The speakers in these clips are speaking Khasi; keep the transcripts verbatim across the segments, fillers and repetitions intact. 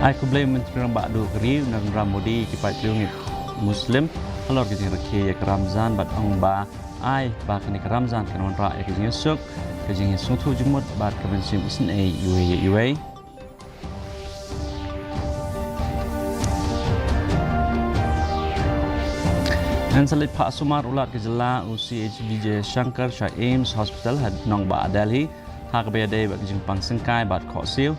Ai khublei Myntri Rangbah Duh ka ri u Narendra Modi ïa ki paidbah Muslim halor ka jingrakhe ïa ka Ramzan bad ong ba ai ba kane ka Ramzan kan wanrah ïa ka jingïasuk, ka jingïasuk thuh jingmut bad ka mynsiem isynei iwei ïa iwei. Ngan sa leit phah sumar u Lat ka jylla u C H Vijayashankar sha AIIMS Hospital ha nongbah Delhi ha kaba ïadei bad ka jingpang syngkai bad khohsiew.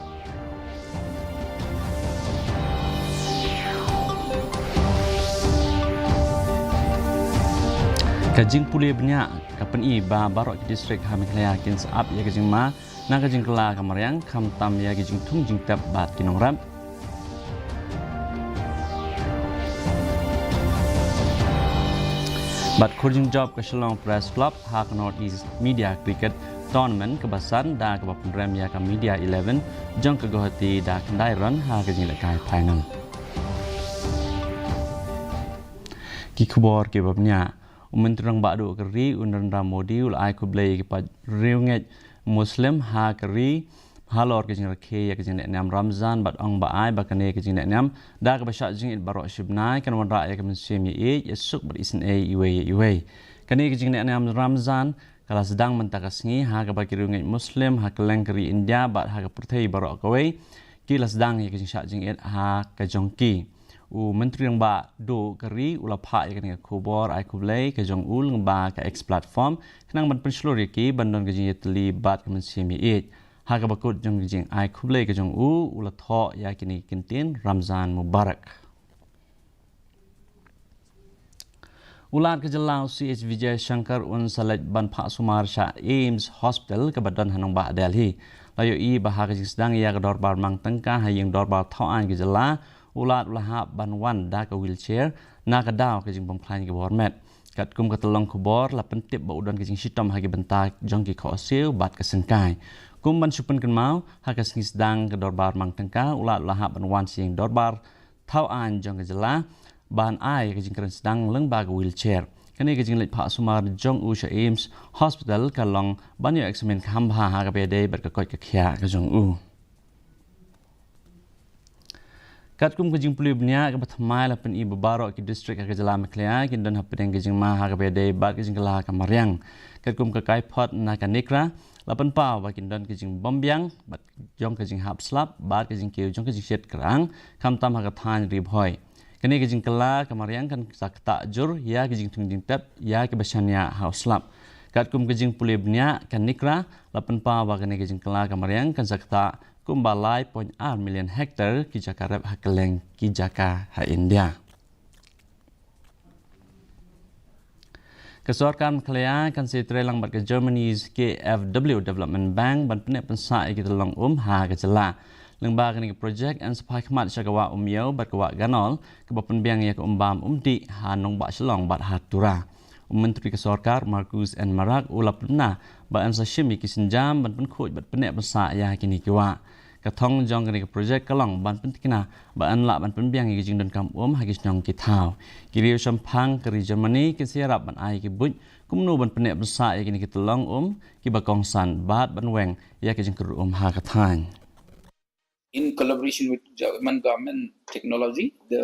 Ka jingpule bniah ka pyni ba baroh ki district ha Meghalaya kin sa ap ïa ka jingma na ka jingkylla ka mariang khamtam ïa ki jingthung jingtep bad ki nongrep. Bad khur jingjop ka Shillong Press Club ha ka North East Media Cricket Tournament kaba san da kaba pynrem ïa ka Media eleven jong ka Guwahati da khyndai run ha ka jinglehkai final. Ki khubor kiba bniah. U Myntri Rangbah Duh ka ri u Narendra Modi u la ai khublei ïa ki paidbah Muslim ha ka ri halor ka jingrakhe ïa ka jinglehniam Ramzan bad ong ba ai ba kane ka jinglehniam da kaba shah jingit baroh shi bnai kan wanrah ïa ka mynsiem ïaieit, ïasuk bad isynei iwei ïa iwei. Kane ka jinglehniam Ramzan ka la sdang mynta ka sngi ha kaba ki riewngeit Muslim ha kylleng ka ri India bad ha ka pyrthei baroh kawei ki la sdang ïa ka jingshah jingit ha ka jong ki. U Myntri Rangbah Duh ka ri u la phah ïa kane ka khubor ai khublei ka jong u lyngba ka X platform khnang ban pynshlur ïa ki ban don ka jingïatylli bad ka mynsiem ïaieit. Ha kaba kut jong ka jingai khublei ka jong u u la thoh ïa kine ki kyntien Ramzan Mubarak. U Lat ka jylla u C H Vijayashankar un sa leit ban phah sumar sha AIIMS Hospital kaba don ha nongbah Delhi. La ïohi ba ha ka jingsdang ïa ka dorbar mang tyngka ha ïing dorbar thaw aiñ ka jylla, u Lat u la hap ban wan da ka wheelchair na ka daw ka jingbymkhlaiñ kaba war met. Katkum ka tyllong khubor la pyntip ba u don ka jingshitom ha ki bynta jong ki khohsiew bad ka syngkai. Kum ban shu pynkynmaw, ha ka sngi sdang ka dorbar mang tyngka u Lat u la hap ban wan sha ïing dorbar thaw aiñ jong ka jylla ban ai ka jingkren sdang lyngba ka wheelchair. Kane ka jingleit phah sumar jong u sha AIIMS Hospital ka long ban ïoh eksamin kham bha ha kaba ïadei bad ka koit ka khiah ka jong u. Katkum ka jingpule bniah kaba thymmai la pyni ba baroh ki district ha ka jylla Meghalaya kin don hapdeng ka jingma ha kaba ïadei bad ka jingkylla ka mariang. Katkum ka kaiphod na ka NECRA la pynpaw ba kin don ka jingbymbiang bad jong ka jinghap slap bad ka jingkiew jong ka jingshit krang khamtam ha ka thaiñ Ri Bhoi. Kane ka jingkylla ka mariang kan sa ktah jur ïa ka jingthung jingtep ïa kiba shaniah ha u slap. Katkum ka jingpule bniah ka NECRA la pynpaw ba kane ka jingkylla ka mariang kan sa ktah kumba lai point ar million hektar ki jaka rep ha kylleng ki jaka ha India. Ka sorkar Meghalaya kan sa ïatreilang bad ka Germany's K F W Development Bank ban pynneh pynsah ïa ki tyllong um ha ka jylla. Lyngba kane ka projek yn sa phai khmat sha ka wah Umiew bad ka wah Ganol kaba pynbiang ïa ka um bam um dih ha nongbah Shillong bad ha Tura. U Myntri ka sorkar Marcuise N Marak u la pynbna ba yn sa shim ïa ki sienjam ban pynkhuid bad pynneh pynsah ïa kine ki wah. Ka thong jong kane ka projek ka long ban pyntikna ba yn lah ban pynbiang ïa ki jingdonkam um ha ki shnong ki thaw. Ki riew shemphang ka ri Germany kin sa ïarap ban ai ki buit kumno ban pynneh pynsah ïa kine ki tyllong um kiba kongsan bad ban weng ïa ki jingkyrduh um ha ka thaiñ. In collaboration with German government technology, the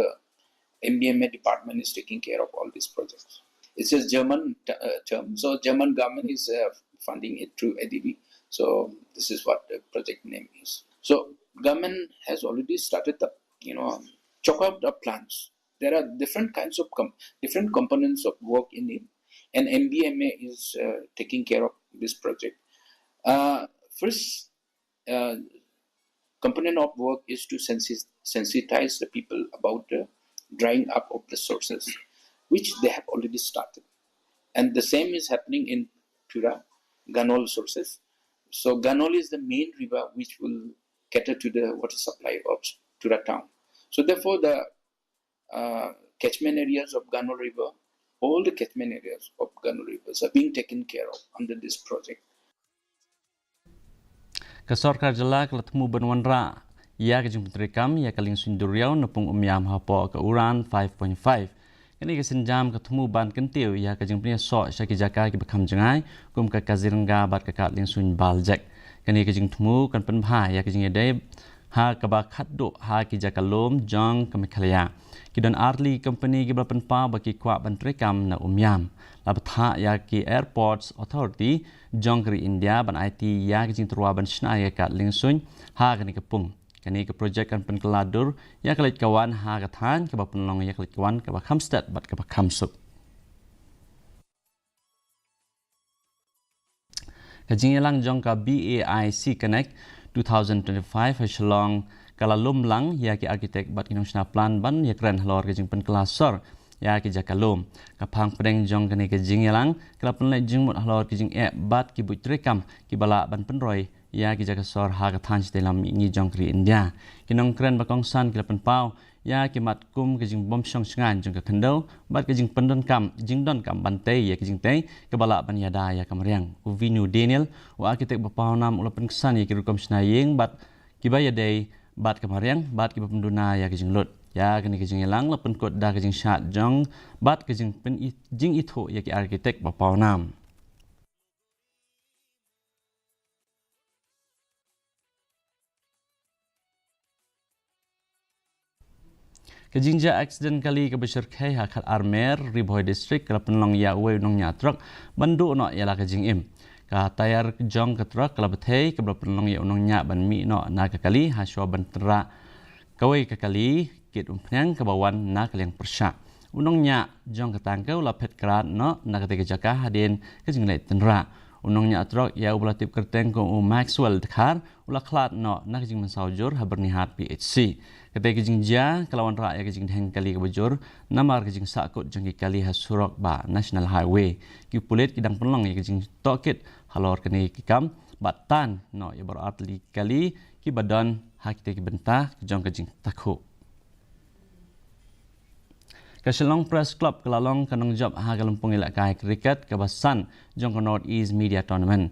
M B M A department is taking care of all these projects. It's just German t- uh, term. So German government is uh, funding it through A D B. So this is what the project name is. So government has already started the, you know, chalk out the plans. There are different kinds of com- different components of work in it, and M B M A is uh, taking care of this project. Uh, first uh, component of work is to sensi- sensitize the people about the drying up of the sources, which they have already started. And the same is happening in Tura, Ganol sources. So Ganol is the main river which will cater to the water supply of Tura town. So therefore, the uh, catchment areas of Ganol River, all the catchment areas of Ganol Rivers are being taken care of under this project. Ka sorkar jylla ka la thmu ban wanrah ïa ka jingpyntreikam ïa ka liengsuiñ duriaw na pung Umiam hapoh ka Uran five point five. Kane ka sienjam ka thmu ban kyntiew ïa ka jingpynïasoh sha ki jaka kiba kham jngai kum ka Kaziranga bad ka kad liengsuiñ Baljek. Kane ka jingthmu kan pynbha ïa ka jingïadei ha kaba khatduh ha ki jaka lum jong ka Meghalaya. Ki don artylli ki company kiba la pynpaw ba ki kwah ban treikam na Umiam. La bthah ïa ki Airports Authority jong ka ri India ban aiti ïa ka jingtyrwa ban shna ïa ka kad liengsuiñ ha kane ka pung. Kane ka projek kan pynkylla dur ïa ka leit ka wan ha ka thaiñ kaba pynlong ïa ka leit ka wan kaba kham stet bad kaba kham suk. Ka jingïalang jong ka BAIC Connect two thousand twenty-five ha Shillong ka la lum lang ïa ki architect bad ki nongshna plan ban ïakren halor ka jingpynkylla sor ïa ki jaka lum. Ka phang pdeng jong kane ka jingïalang ka la pynleit jingmut halor ka jingeh bad ki buit treikam kiba lah ban pynroi ïa ki jaka sor ha ka thaiñ shatei lam mihngi jong ka ri India. Ki nongkren ba kongsan ki la pynpaw ïa ki mat kum ka jingbymshong shngaiñ jong ka khyndew bad ka jingpyndonkam, jingdonkam ban tei ïa ki jingtei kaba lah ban ïada ïa ka mariang. U Vinu Daniel, u architect ba pawnam, u la pynksan ïa ki rukom shna ïing bad kiba ïadei bad ka mariang bad kiba pynduna ïa ka jinglut. Ïa kane ka jingïalang la pynkut da ka jingshad jong bad ka jingpyn-, jingithuh ïa ki architect ba pawnam. Ka jingjia accident kali kaba shyrkhei ha Khatar Mer, Ri Bhoi District, ka la pynlong ïa uwei u nongñiah trok ban duh noh ïa la ka jingim. Ka tayar jong ka trok ka la bthei, kaba la pynlong ïa u nongñiah ban mih noh na ka kali hashwa ban tynrah kawei ka kali kit umphniang kaba wan na ka liang pyrshah. U nongñiah jong ka tangka u la phet krad noh na katei ka jaka hadien ka jingleit tynrah. U nongñiah trok ïa uba la tip kyrteng kum u Maxwell Dkhar u la khlad noh na ka jingmynsaw jur ha Byrnihat PHC. Katei ka jingjia ka la wanrah ïa ka jingdheng kali kaba jur namar ka jingsahkut jong ki kali ha surok bah National Highway. Ki pulit ki dang pynlong ïa ka jingtohkit halor kane ka kam bad tan noh ïa baroh artylli ki kali kiba don ha kitei ki bynta jong ka jingtakhuh. Ka Shillong Press Club ka la long ka nongjop ha ka lympung ïalehkai cricket kaba san jong ka North East Media Tournament.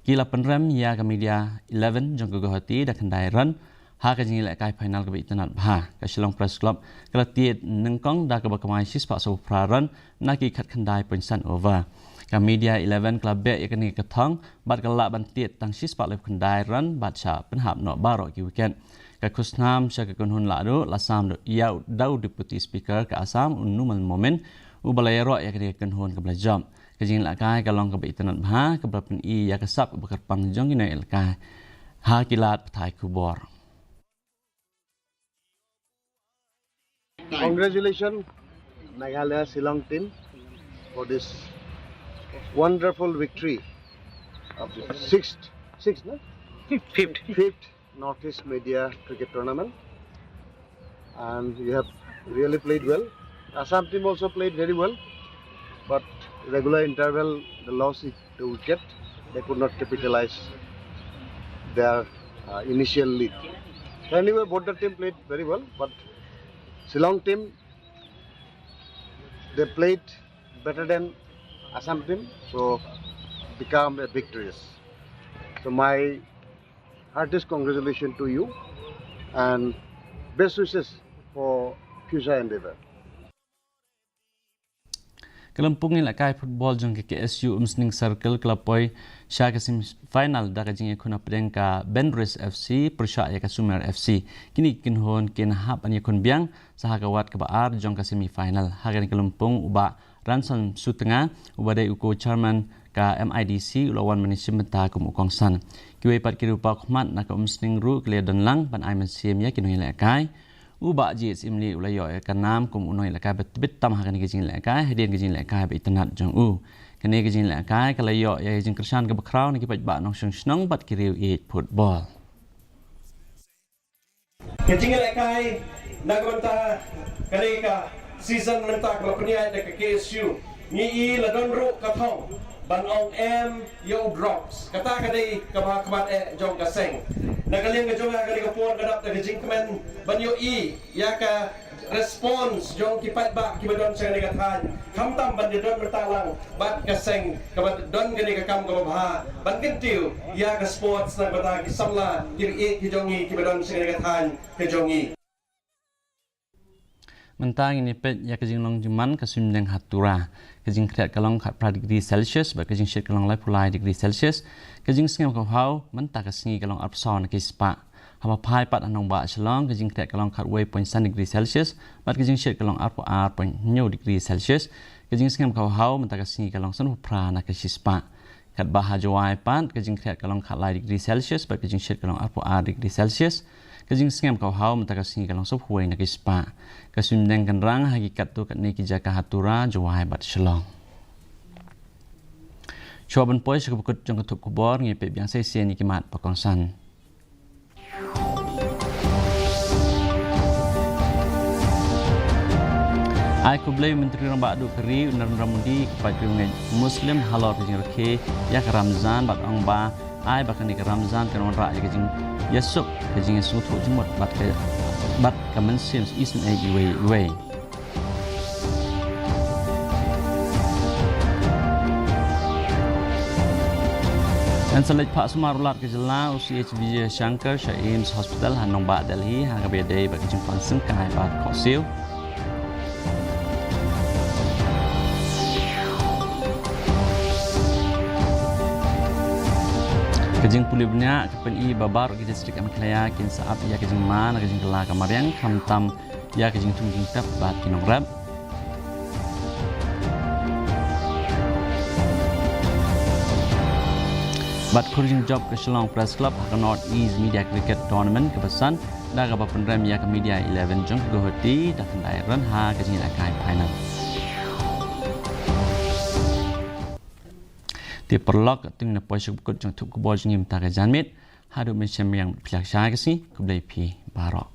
Ki la pynrem ïa ka Media eleven jong ka Guwahati da khyndai run ha ka jingïalehkai final kaba itynnad bha. Ka Shillong Press Club ka la tied nyngkong da kaba kamai shispah sawphew phra run na ki khatkhyndai point san over. Ka Media eleven ka la beh ïa kane ka thong bad ka la lah ban tied tang shispah laiphew khyndai run bad shah pynhap noh baroh ki wicket. Ka khusnam sha ka kynhun lahduh la sam da u Deputy Speaker ka Assam, u Numal Momin, uba la ïaroh ïa kane ka kynhun kaba la jop. Ka jingïalehkai ka long kaba itynnad bha, kaba la pyni ïa ka sap kaba kyrpang jong ki nongïalehkai. Ha ki lad pathai khubor. Congratulations, Meghalaya Shillong team, for this wonderful victory of the sixth, sixth, no? Fifth. Fifth Northeast Media Cricket Tournament. And you have really played well. Assam team also played very well, but regular interval, they lost it, the wicket. They could not capitalize their uh, initial lead. So anyway, both the team played very well, but Shillong team, they played better than Assam team, so become a victorious. So my heartiest congratulations to you and best wishes for future endeavor. Ka lympung ïalehkai football jong ka KSU Umsning Circle ka la poi sha ka semi final da ka jingïakhun hapdeng ka Bendris FC pyrshah ïa ka Sumer FC. Kine ki kynhun kin hap ban ïakhun biang sa ha ka wat kaba ar jong ka semi final. Ha kane ka lympung u Bah Ransom Sutnga uba dei u co-chairman ka MIDC u la wan ban ïashim bynta kum u kongsan. Kiwei pat ki riewpaw khmat na ka Umsning ruh ki la ïadon lang ban ai mynsiem ïa ki nongïalehkai. U Bah G S Imli u la ïoh ïa ka nam kum u nongïalehkai ba tbit tam ha kane ka jingïalehkai hadien ka jingïalehkai ba itynnad jong u. Kane ka jingïalehkai ka la ïoh ïa ka jingkyrshan kaba khraw na ki paidbah nongshong shnong bad ki riew ïeit football. Ka jingïalehkai na ka bynta kane ka season mynta ka la pynïaid da ka KSU. Ngi i la don ruh ka thong ban ong em ïa u drugs. Kata ka dei kaba ha khmat eh jong ka seng. Na ka liang ka jong nga kane ka por nga dap da ka jingkmen ban ïohi ïa ka response jong ki paidbah kiba don sha kane ka thaiñ. Khamtam ban ïadon bynta lang bad ka seng kaba don kane ka kam kaba bha ban kyntiew ïa ka sports na ka bynta ki samla ki riewieid ki jong ngi kiba don sha kane ka thaiñ ka jong ngi. Mynta ngin ïa peit ïa ka jinglong jingman ka suiñbneng ha Tura. Ka jingkhriat ka long khatphra degree Celsius bad ka jingshit ka long laiphew lai degree Celsius. Ka jingsngew ka bha mynta ka sngi ka long arphew saw na ki spah. Haba phai pat ha nongbah Shillong, ka jingkhriat ka long khatwei point san degree Celsius, bad ka jingshit ka long arphew ar point hynñiew degree Celsius. Ka jingsngem kawhaw mynta ka sngi ka long sanphew phra na ka shispah. Katba ha Jowai pat, ka jingkhriat ka long khatlai degree Celsius, bad ka jingshit ka long arphew ar degree Celsius. Ka jingsngem kawhaw mynta ka sngi ka long sanphew wei na ka shispah. Ka suiñ bneng kynrang ha ki katto katne ki jaka ha Tura, Jowai bad Shillong. Shuwa ban poi sha kaba kut jong ka thup khubor, ngi peit biang sa shisien ïa ki mat ba kongsan. Ai khublei Myntri Rangbah Duh ka ri u Narendra Modi, ka paidbah Muslim halor ka jingrakhe ïa ka Ramzan bad ong ba ai ba kane ka Ramzan kan wanrah ïa ka jingïasuk, ka jingïasuk jingmut bad ka, bad ka mynsiem isynei iwei iwei. Yn sa leit phah sumar u Lat ka jylla u C H Vijayashankar sha AIIMS Hospital ha nongbah Delhi ha kaba ïadei bad ka jingpang syngkai bad khohsiew. Ka jingpule bniah ka pyni ba baroh ki district ka Meghalaya kin sa ap ïa ka jingma na ka jingkylla ka mariang khamtam ïa ka jingthung jingtep bad ki nongrep. Bad khur jingjop ka Shillong Press Club ha ka North East Media Cricket Tournament kaba san, da kaba pynrem ïa ka Media eleven jong ka Guwahati da khyndai run ha ka jingïalehkai final. Te paralok, te ngin ïa poi sha kaba kut jong ka thup khubor jong ngi mynta ka janmiet. Haduh mynshem ïa phi, ïa ka sngi, khublei phi baroh.